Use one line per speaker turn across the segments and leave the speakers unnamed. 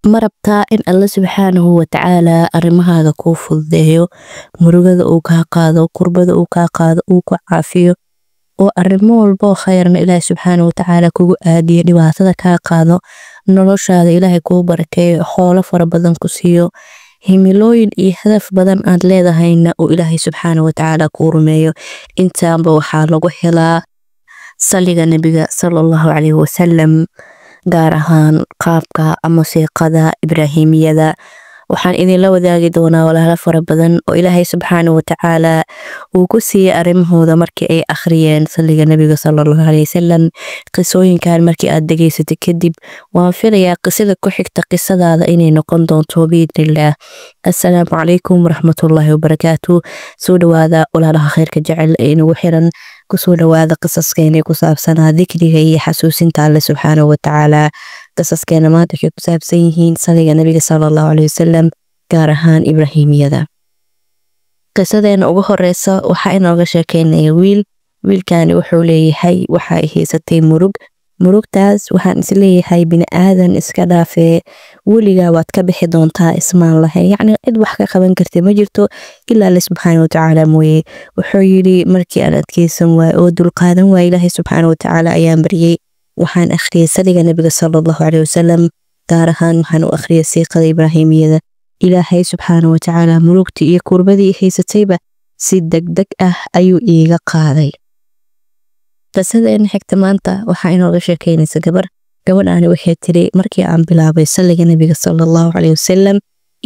Ma rabtaa in Alle subxaanahu watacaala arrimahaaga kuu fududeeyo, murugada uu kaa qaado, kurbada uu kaa qaado, uu ku caafiyo, oo arrimo walbo khayrna Ilaahay subxaanahu watacaala kugu aadiyo, dhibaatada kaa qaado, noloshaada Ilaahay kuu barakeeyo, xoolo fara badan ku siiyo, himilooyin iyo hadaf badan aad leedahayna uu Ilaahay subxaanahu watacaala kuu rumeeyo? Intaanba waxaa lagu helaa saliga Nebiga sala Allahu calayhi wasalam, gaar ahaan qaabka ama siiqada Ibraahimiyada. Waxaan idinla wadaagi doonaa walaalo fara badan oo Ilaahay subxaanahu watacaala uu ku siiyey arrimahooda markii ay akhriyeen saliga Nebiga sala Allahu calayhi wasalam. Qisooyinkan markii aad dhegaysatay kadib, waan filayaa qisada ku xigta qisadaada inay noqon doonto biidnillaah. Assalaamu calaykum waraxmatullaahi wabarakaatu. Soo dhawaada walaalaha khayrka jecel ee inagu xiran, kusoo dhawaada qisaskeena ku saabsanaa dikriga iyo xasuusinta Alle subxaanahu watacaala. Qisaskeena maanta waxay ku saabsan yihiin saliga Nabiga sala Allahu calayhi wasalam, gaar ahaan Ibraahimiyada. Qisadeena ugu horeysa waxaa inooga sheekeynaya wiil. Wiilkani wuxuu leeyahay, waxa ay haysatay murug. Murugtaas waxaan isleeyahay bini aadan iska dhaafee, weligaa waad ka bixi doontaa ismaan lahayn, yacni cid wax ka qaban karta ma jirto ilaa Alle subxaana watacaala mooye. Wuxuu yidhi, markii aan adkeysan waay oo dulqaadan waay, Ilaahay subxaana watacaala ayaan baryey. Waxaan akhriyay saliga Nabiga sala Allahu caleyhi wasalam, gaar ahaan waxaan u akhriyay siiqada Ibraahimiyada. Ilaahay subxaana watacaala murugtii iyo kurbadii haysatayba si degdeg ah ayuu iiga qaaday. Qisadeena xigta maanta waxaa inooga sheekeynaysa gabar. Gabadhaani waxay tiri, markii aan bilaabay saliga Nabiga sala Allahu caleyhi wasalam,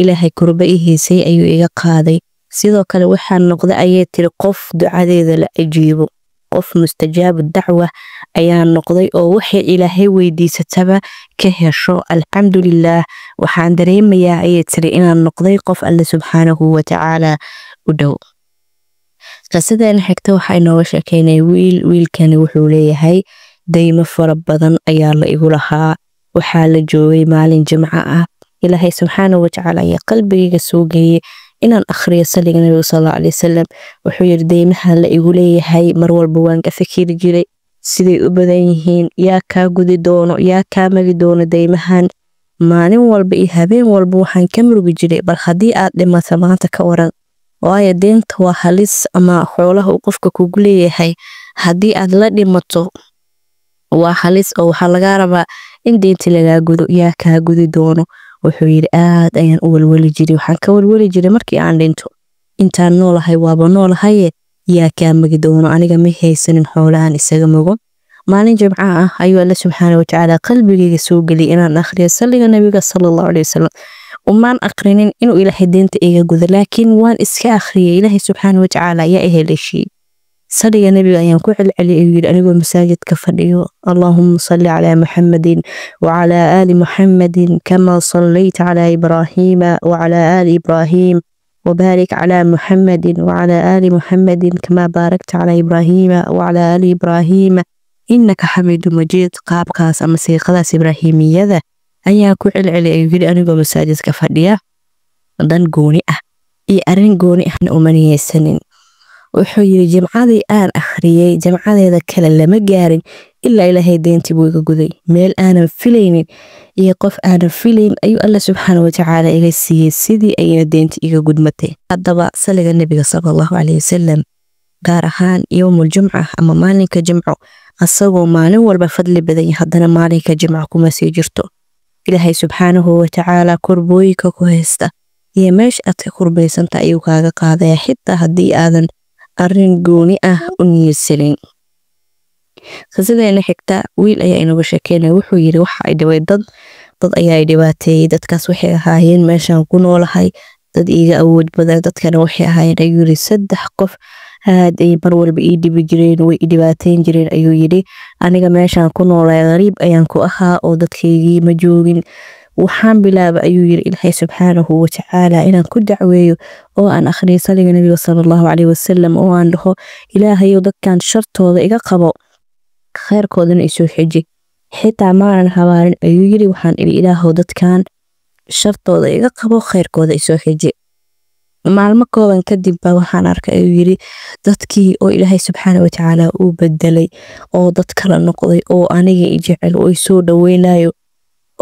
Ilaahay kurba i haysay ayuu iga qaaday. Sidoo kale waxaan noqday, ayay tiri, qof ducadeeda la ajiibo, qof mustajaabu dacwa ayaan noqday oo waxay Ilaahay weydiisataba ka hesho. Alxamdulilaah, waxaan dareemayaa, ayay tiri, inaan noqday qof Alle subxaanahu watacaala u dhow. Qisadeena xigta waxaa inooga sheekeynaya wiil. Wiilkani wuxuu leeyahay, daymo fara badan ayaa la igu lahaa. Waxaa la joogay maalin jimco ah. Ilaahay subxaanahu watacaala ayaa qalbigayga soo geeyey inaan akhriyo saliga Nabiga sal Allahu caleyhi wasalam. Wuxuu yidhi, deymaha la igu leeyahay mar walba waan ka fikiri jiray siday u badan yihiin, yaa kaa gudi doono, yaa kaa magi doono deymahan? Maalin walba iyo habeen walba waxaan ka murugi jiray, bal haddii aad dhimato maanta ka waran? Waayo deynta waa halis, ama xoolaha uu qofka kugu leeyahay haddii aad la dhimato waa halis, oo waxaa lagaa rabaa in deynti lagaa gudo. Yaa kaa gudi doono? Wuxuu yidhi, aad ayaan u welweli jiray. Waxaan ka welweli jiray markii aan dhinto, intaan noolahay waaba noolahaye, yaa kaa magi doono? Aniga ma haysanin xoolahan isaga mogo. Maalin jimca ah ayuu Alle subxaana watacaala qalbigayga soo geliyay inaan akhriyo saliga Nabiga sala Allahu caleyhi wasalam. Umaan aqrinin inuu Ilaahay deynta iga gudo, laakiin waan iska akhriyay. Ilaahay subxaana watacaala ayaa i heleeshiyey. Saliga Nabiga ayaan ku celceliyay, ayuu yidhi, anigoo masaajidka fadhiyo: Allaahuma salli calaa Muxamadin wacalaa aali Muxamadin kama sallayta calaa Ibraahiima wacalaa aali Ibraahiim, وبارك على محمد وعلى آل محمد كما باركت على إبراهيم وعلى آل إبراهيم إنك حميد مجيد. Qaabkaas ama siiqadaas Ibraahimiyada ayaa ku celceliyay, ayuu yidhi, anigoo masaajidka fadhiya, dan gooni ah iyo arrin gooni ahna uma niyeysanin. Wuxuu yidhi, jimcadii aan akhriyey jimcadeeda kale lama gaarin ilaa Ilaahay deyntii buu iga guday. Meel aanan filaynin iyo qof aanan filayn ayuu Alle subxaana watacaala iga siiyey, sidii ayna deyntii iga gudmatay. Haddaba saliga Nebiga sala Allahu caleyhi wasalam, gaar ahaan yowmuljumca ama maalinka jimco, asagoo maalin walba fadli badan yahay, haddana maalinka jimco kuma sii jirto. Ilaahay subxaanahu watacaala kurbooyinka ku haysta iyo meesha aad ka kurbaysanta ayuu kaaga qaadaya, xitaa haddii aadan arrin gooni ah u niyeysanin. Qisadeena xigta wiil ayaa inooga sheekeynaya. Wuxuu yidhi, waxa ay dhibay dad ayaa i dhibaateeyey. Dadkaas waxay ahaayeen meeshaan ku noolahay dad iiga awood badan. Dadkana waxay ahaayeen, ayuu yidhi, 3 qof. Aad ay mar walba ii dhibi jireen, way i dhibaateyn jireen, ayuu yidhi. Aniga meeshaan ku noolahay qariib ayaan ku ahaa oo dadkaygii ma joogin. Waxaan bilaabay, ayuu yidhi, Ilaahay subxaanahu watacaala inaan ku dacweeyo oo aan akhriyo saliga Nabiga sala Allahu caleyhi wasalam, oo aan dhaho, Ilaahayow, dadkan shartooda iga qabo, khayrkoodana isoo xiji. Xitaa maanan habaarin, ayuu yidhi. Waxaan idhi, Ilaahow, dadkan shartooda iga qabo, khayrkooda isoo xiji. Maalmo kooban kadib baa waxaan arkay, ayuu yidhi, dadkii oo Ilaahay subxaana watacaala uu bedelay oo dad kala noqday oo aniga i jecel oo isoo dhaweynayo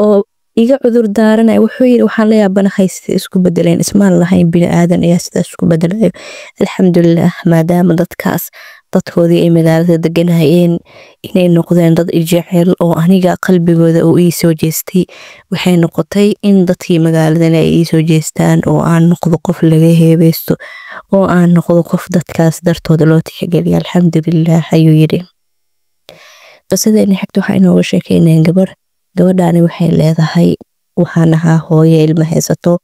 oo Iga cudur daaranaya. Wuxuu yiri, waxaan la yaabanahay sida isku bedeleen, ismaan lahayn bini aadan ayaa sidaas isku bedelayo. Alxamdulilah, maadaama dadkaas dadkoodii ay magaalada deganayeen inay noqdeen dad ijecel oo aniga qalbigooda uu ii soo jeestay, waxay noqotay in dadkii magaaladan ay ii soo jeestaan oo aan noqdo qof laga heebeysto oo aan noqdo qof dadkaas dartooda loo tixgeliyo. Alxamdulilah, ayuu yiri. Qisadeeni xigta waxaa inooga sheekeynayaan gabar. Gabadhaani waxay leedahay, waxaan ahaa hooyo ilma haysato,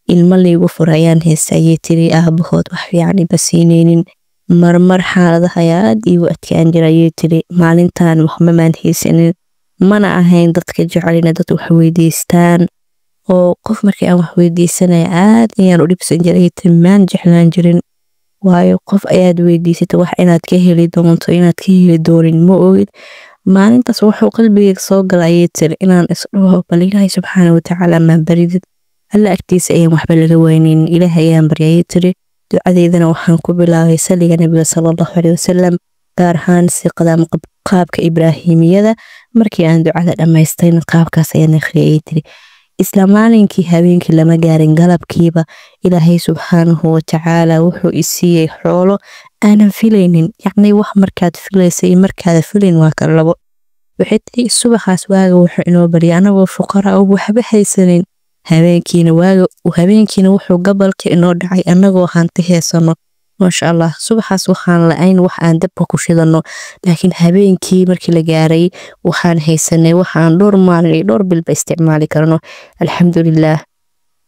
ilmo liigu fura ayaan haysta, ayay tiri. Aabahood wax fiican iba siineynin, marmar xaaladaha ayaa aad iigu adkaan jira, ayay tiri. Maalintan waxba maan haysanin, mana ahayn dadka jecel inay dad wax weydiistaan, oo qof markii aan wax weydiisanaya aad ayaan u dhibsan jiray, ayay tiri. Maan jeclaan jirin, waayo qof ayaad weydiisata wax inaad ka heli doonto, inaad ka heli doonin ma ogid. Maalintaas wuxuu qalbigeyga soo galay, ayay tiri, inaan isdhaho, bal Ilaahay subxaana watacaala maa baridid, Alla agtiisa ayaan waxba laga weynin. Ilaahay ayaan baryay, ayay tiri. Ducadeydana waxaan ku bilaabay saliga Nabiga sala Allahu caleyhi wasalam, gaar ahaan siiqada ama qaabka Ibraahimiyada. Markii aan ducada dhammaystayna qaabkaas ayaan akhriyay, ayay tiri. Isla maalinkii habeenkii lama gaarin, galabkiiba Ilaahay subxaanahu watacaala wuxuu i siiyey xoolo aanan filaynin. Yacni wax markaad filaysa iyo markaada filayn waa kala labo. Waxay tiri, subaxaas waaga wuxuu inoo baryay anagoo fuqara oo waxba haysanin, habeenkiina waaga habeenkiina wuxuu gabalka inoo dhacay anagoo hanti heysano, maasha Allah. Subaxaas waxaan la-ayn wax aan dabka ku shidano, laakiin habeenkii markii la gaaray waxaan haysanay waxaan dhowr maalin iyo dhowr bilba isticmaali karno. Alxamdulilah.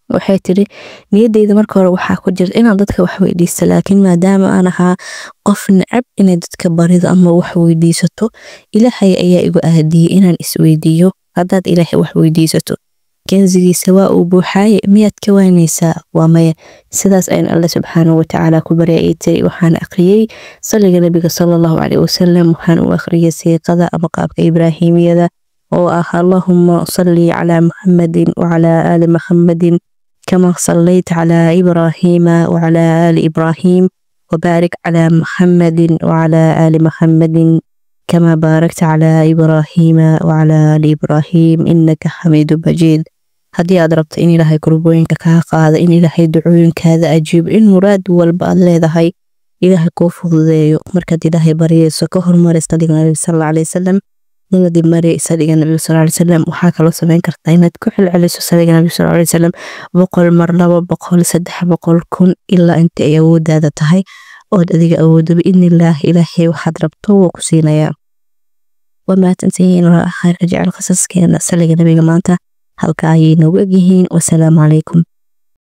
Waxay tiri, niyaddeyda marka hore waxaa ku jirta inaan dadka wax weydiisto, laakiin maadaama aan ahaa qof necab inay dadka barido ama wax weydiisato, Ilaahay ayaa igu aadiyey inaan isweydiiyo, haddaad Ilaahay wax weydiisato kansigiisa waa uu buuxaaye, miyaad ka waanaysaa? Waa maya. Sidaas ayaan Alle subxaanahu watacaala ku baryay, ay tiri. Waxaan akhriyey saliga Nabiga sala Allahu caleyhi wasalam, waxaan u akhriyey siiqada ama qaabka Ibraahimiyada oo ah, Allahuma salli calaa Muxamadin wacalaa aali Muxamadin kama sallayta calaa Ibraahiima wacalaa aali Ibraahim, wabaarik calaa Muxamadin wacalaa aali Muxamadin kama baarakta calaa Ibraahiima wacalaa aali Ibraahim innaka xamiidu majiid. Haddii aad rabto in Ilaahay kurbooyinka kaa qaada, in Ilaahay ducooyinkaada ajiibo, in muraad walba aad leedahay Ilaahay kuu fududeeyo, markaad Ilaahay baryayso ka hormari saliga Nabiga sal Alla alay wasalam, dabadii mari saliga Nabiga sal alay wasalam. Waxaa kaloo samayn kartaa inaad ku celceliso saliga Nabiga sal alay wasalam 100 mar, 200, 300, 1000, ilaa inta ay awoodaada tahay ood adiga awoodo. Biidnillaah Ilaahay waxaad rabto wuu ku siinayaa. Waa mahadsantihiin khayrka jecel qasaskeena saliga Nabiga, maanta halka ayay noogu egyihiin. Wasalaamu calaykum.